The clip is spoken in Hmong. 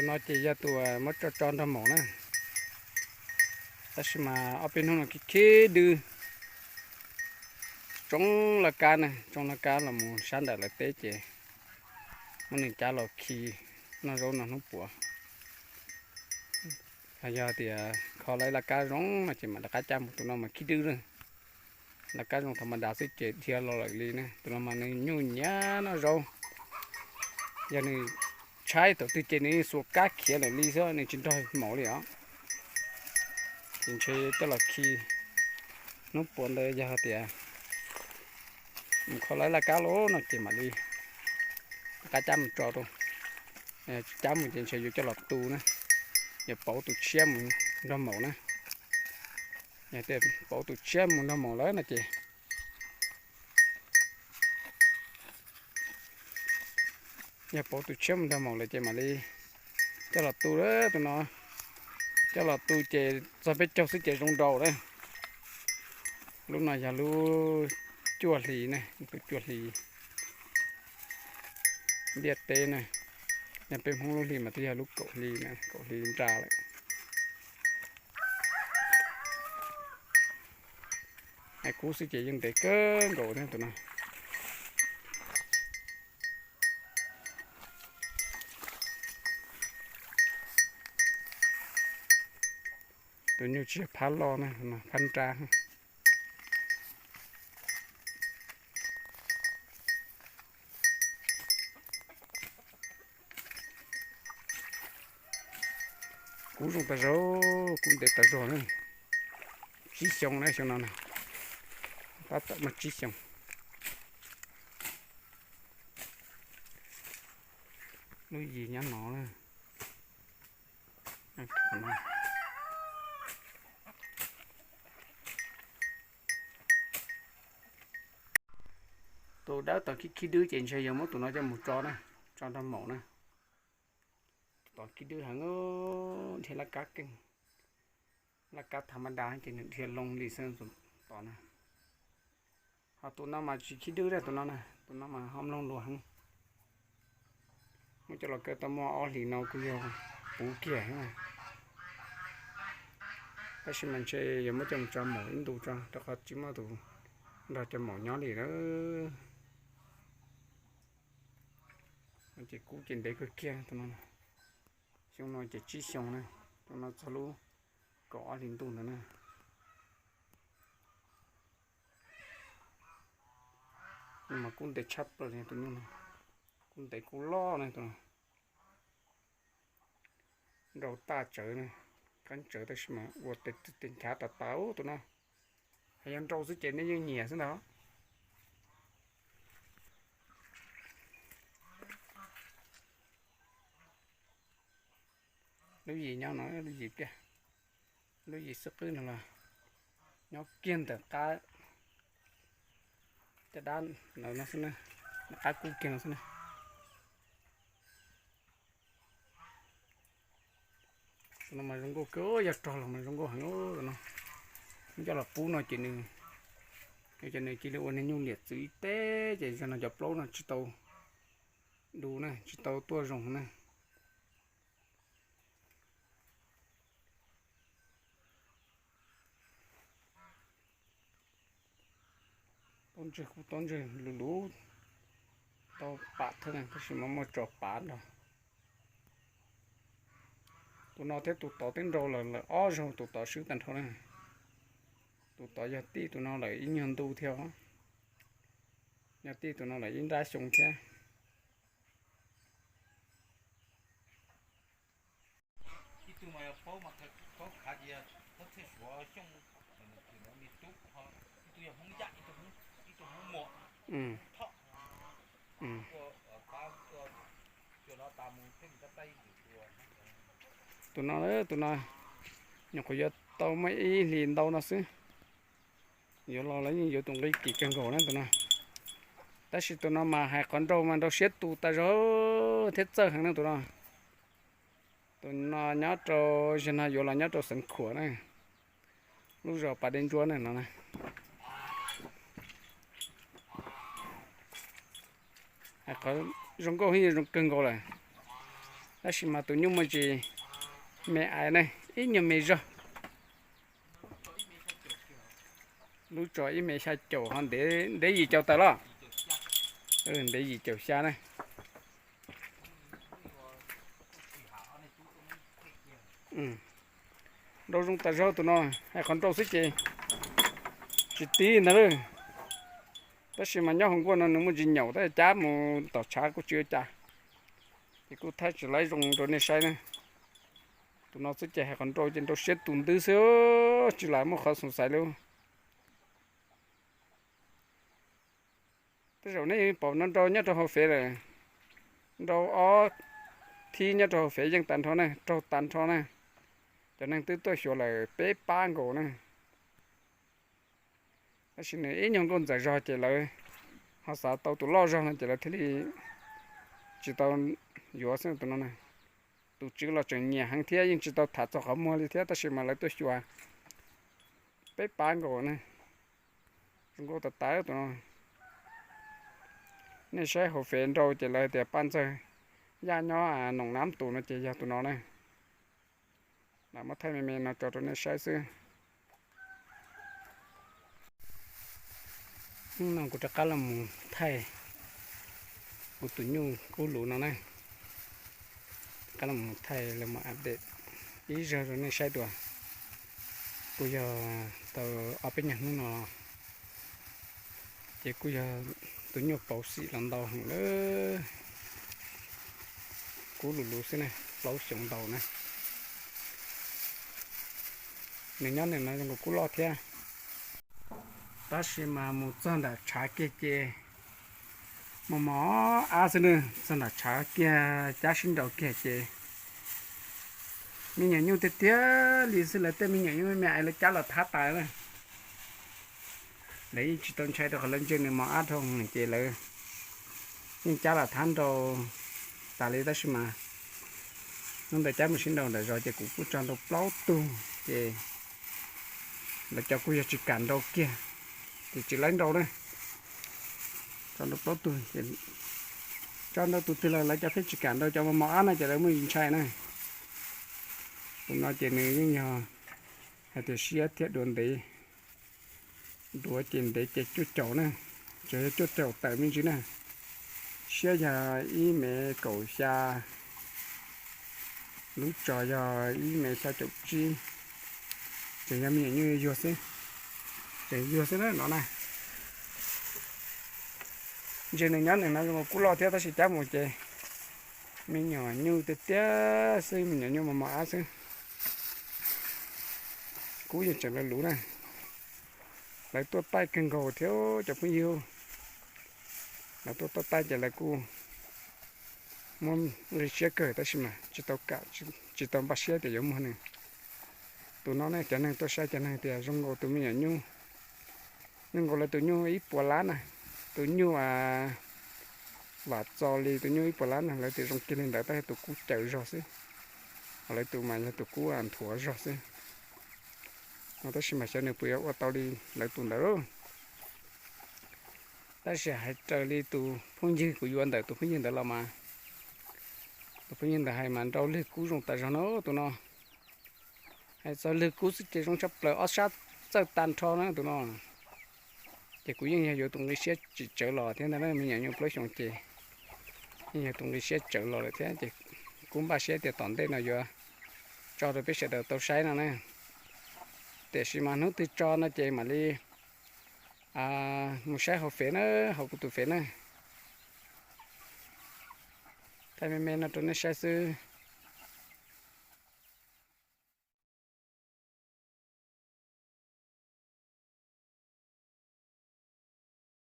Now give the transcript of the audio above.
Tus no ces yog tus muab tso tso nrog maum na. Tab sis mas ob peb hnub no khib khib dwb, tsoo laj kab na, tsoo laj kab los mus sab ntawm lawv teb ces muab nws cab los khi noj zaub no hnub puav. Yog tias kho laj kab zoo no ces mam rov qab cab mus. Tus no mas khib dwb na, laj kab zoo thaum mas dav xwb ces dhia los lawm li na. Tus no mas nws nyuj nyiam noj zaub. Yog nws tshaib thaum twg ces nws xuas kab khiav lawm li xwb, nws tsis nrog maum li os. Ces ntshe coj los khi hnub puav ntawd yog tias mus kho laj kab lawm no ces mam li rov qab cab mus tso rau. Tsis cab mus ces ntshe yuav coj los tu na, yuav pauv tus tshiab mus nrog maum na. Yog tias pauv tus tshiab mus nrog maum lawm no ces, yog pauv tus tshiab mus nrog maum lawm ces mam li coj los tu tus no. Coj los tu ces txog peb caug xwb ces zoo nraus lawm. Lub no yog lub cuaj hlis ne, tus cuaj hlis ntiaj teb na. Yog peb Hmoob lub hli mas twb yog lub kaum hli na, kaum hli nra lawm. Hais kub xwb ces yeej ntev kawg nkaus thiab tus no. Tus nyuj tsis yog phab loj na, phab nrab. Kub zoo tas zog, kub ntev tas zog na. Tsib xyoo na, xyoo no na, tab tom muaj tsib xyoo. Lub yim nyob no na. Tus dawb tom khib khib dwb ces ntshe yuav muab tus no coj mus tso na, tso nrog maum na. Tom khib dwb heev, dhia laj kab keej, laj kab tha mab da ces nws dhia loo li xwb tus tom na. Ho tus no mas tsis khib dwb, tus no na, tus no mas ho mloog luag heev. Muab coj los kaw tau muaj ob hlis no kuj yog puv kiag na. Tab sis mas ntshe yuav muab coj mus tso maum ib ntus tso, rau qhov tsis muaj tus nrog cov maum nyob li na. Ces kub ces ntev kawg kiag tus no. Xyoo no ces tsib xyoo na, tus no txog lub kaum ob hlis ntuj ntawd na. Mas kub ntev tshaj plaws li tus nyuj no, kub ntev kub loj na tus no. Nrau taj tsawv na, qeeb tsawv tab sis mas ua tes nchav tas tas tus no. Yog nrau xwb ces nej yeej nyiam xwb ntag. Lub yim nyob no, lub yim tiag, lub yim xwb qwb no los nyob kiag ntawm qab caj dab ntawd no xwb na, qab kub kiag no xwb na. Tus no mas zoo nkauj kawg, yog rog los mas zoo nkauj heev no. Coj los pub no ces nws, ces nws cia li ua niag nyuj liam txwv ib teb ces zaum no cov plaub no tsis tau du na, tsis tau tuaj zoo na. Taub ntswg kuj taub ntswg lus lus, tau pam thawj tab sis mas muaj tso pav nrog. Tus no thiab tus tod twb nrau lawm, lawm ob zaug tus tod swb tag nrho na. Tus tod yog tij tus no lawm ib nyuag ntu thiab, yog tij tus no lawm ib nrab xyoo thiab. Tus no, tus no nyuam qhuav yuav tau muaj ib hlis ntau no xwb. Yuav los lawv yeej yuav tus nqi kim kawg nkaus na tus no. Tab sis tus no mas hais qhov nrau mas nrau siab tus tas zog thiab txawj heev na tus no. Tus no nyob rau, zaum no yuav los nyob rau Xeev Khuam na, lub zos Pas Dej Ntsuab na no. Hais qhov zoo nkauj heev, zoo kawg nkaus lawm. Tab sis mas tus nyuj muaj tsis me aiv ne, ib nyuag me zog. Lub tso ib me xya caum ho ntev yim caum tawm los. Ntev yim caum xya ne. Nrau zoo tas zog tus no, hais qhov nrau xwb ces tsis tib ntag lawm. Tab sis mas nyob hauv nkuaj no nws muaj ntsis nyaum tab cab mus tom tshav kuj tsis ua cas, ces kuj thaij tsis laib zoo rau nej saib ne. Tus no xwb ces hais qhov nrau ces nrau siab tus ntwb xwb, tsis lam muaj qhov xoo xaiv li. Tej zaum nej pom no nrau nyob rau hauv fev lawm, nrau ob thib nyob rau hauv fev yeej tag nrho ne, raug tag nrho ne. Cov neeg twb tuaj xyuas lawm peb pab nkaus ne. Tab sis nws ib nyuag nkauj ntxawm zog ces lawv ho xav tau tus loj zog no ces lawv thiaj li tsis tau yuav xwb tus no na. Tus tswv los tseem nyiam heev thiab yeej tsis tau tham txog qhov muag li thiab tab sis mas lawv tuaj xyuas peb pab nkaus ne. Zoo nkauj tas tas tus no. Nej saib hauv fev nrau ces lawv tias paj ntxawg yaj nyob Noom Nab tus no ces yog tus no na. Lam muab thaij me me no tso rau nej saib xwb. Hnub no kuv rov qab los mus thaij kuv tus nyuj kub luv no na. Rov qab los mus thaij los mus update ib zaug rau nej saib dua. Kuj yog tau ob peb nyuag hnub no ces kuj yog tus nyuj pauv xim los ntau heev lawm. Kub luv luv xwb ne, plaub xyoos ntau na. Nws nyob nws no zoo nkaus kub loj thiab. Tab sis mas mus txog nram tshav kiag ces mos mos ab xwb na, txog nram tshav kiag cab sib nraus kiag ces me nyuam nyuj tiag tiag li xwb, lawv tej me nyuam nyuj me me es lawv cab los thab tas na. Lawv yeej tsis tau ntshai rau qhov lawv ntsia nws mos ab dhau ces lawv yeej cab los thab nrau tas li tab sis mas hnub ntawd cab mus sib nraus nram zos ces kuv kuj tso nrau plaub tug ces lawv cov kuj yog tsis kam nrau kiag ces tsis laib nrau na. Tso nrau plaub tug ces tso nrau tus twg los lawv cov pheej tsis kam nrau, cov mos mos ab no ces lawv muaj ntshai na. Tus no ces nws yeej yog hais tias siab thiab duav ntev, duav ces ntev ces cuaj caum na, tsuas yog cuaj caum tawm me ntsis na. Siab yog ib mev kaum xya, lub tso yog ib mev xya caum tsib, tseem yog me nyuam nyuj yuag xwb, tseem yuag xwb na no na. Ntsia nws nyob nws no zoo kub loj thiab tab sis cab mus ces me nyuam nyuj tiag tiag xwb, me nyuam nyuj mos mos ab xwb. Kub yeej tseem luv luv na. Lawv tuaj taij kawg nkaus thiab cov phooj ywg. Lawv tuaj taij ces lawv kuj muab nqi siab kawg tab sis mas tsis tau kam, tsis tau npaj siab tias yuav muag nws. Tus no ne cov neeg tuaj saib cov neeg tias zoo nkaus tus me nyuam nyuj, zoo nkaus lawv tus nyuj ib puas lab na, tus nyuj vam txo li tus nyuj ib puas lab na, lawv tias zoo kiag li ntawd tab sis tus kub caws zog xwb, ho lawv tus mas yog tus kub nthuav zog xwb. Tab sis mas xyov nws puas yuav ua tau li lawv tus ntawd. Tab sis hais raws li tus phooj ywg kuv yuav ntawm tus phooj ywg ntawd los mas, tus phooj ywg ntawd hais mas nrau lwg kub zoo tas zog no tus no. Hais txog lwg kub xwb ces zoo tshaj plaws, ob sab txawj tag nrho na tus no. Ces kuv yeej yog yuav tus nqi siab tsis tsawv los thiab ntag na, me nyuam nyuj plaub xyoos ces yeej yog tus nqi siab tsawv los lawm thiab ces kuv npaj siab tias tom ntej no yuav tso rau peb sawv daws tau saib no na. Tiam sis mas hnub twg tso no ces mam li mus saib hauv fev na, hauv kuv tus fev na. Thaij me me no rau nej saib xwb.